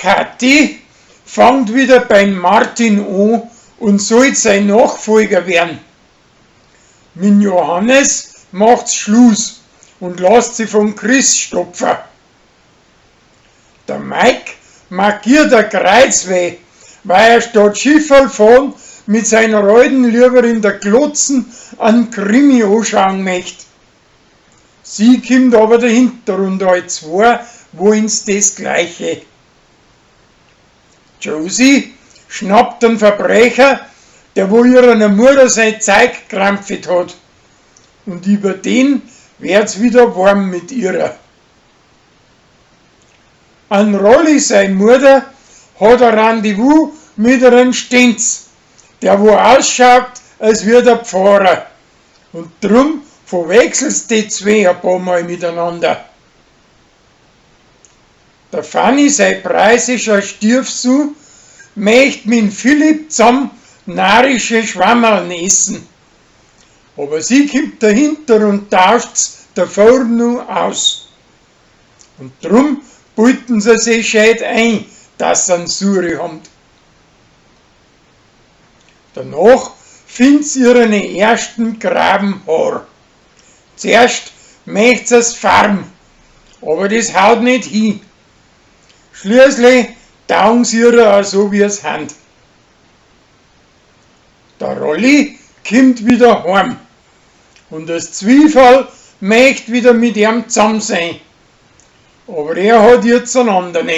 Kathi fangt wieder beim Martin o und sollt sein Nachfolger wern. Min Johannes macht's Schluss und lasst sie von Chris stopfen. Der Mike markiert a Kreuzweh, weil er statt Schifferl fahren mit seiner Alten lieber in der Glotzen an Krimi anschauen möcht. Sie kimmt aber dahinter und all zwei wollen's des Gleiche. Josie schnappt den Verbrecher, der wo ihrer Mutter sein Zeug krampft hat. Und über den werd's wieder warm mit ihrer. An Rolli sei Mutter hat ein Rendezvous mit einem Stenz, der wo ausschaut, als wär der Pfarrer. Und drum verwechselt's die zwei ein paar Mal miteinander. Der Fanny sei preußischer Stiefsohn möcht mit Philipp zusammen narische Schwammerln essen. Aber sie kimmt dahinter und tauscht's davor nu aus. Und drum beuten sie sich scheit ein, dass sie einen Suri haben. Danach findet sie ihren ersten Grabenhaar. Zuerst möcht sie's farben, aber das haut nicht hin. Schließlich taugen sie ihr auch so, wie es hand. Der Rolli kimmt wieder heim und das Zwiefall möcht wieder mit ihm zusammen sein. Aber er hat jetzt einen anderen.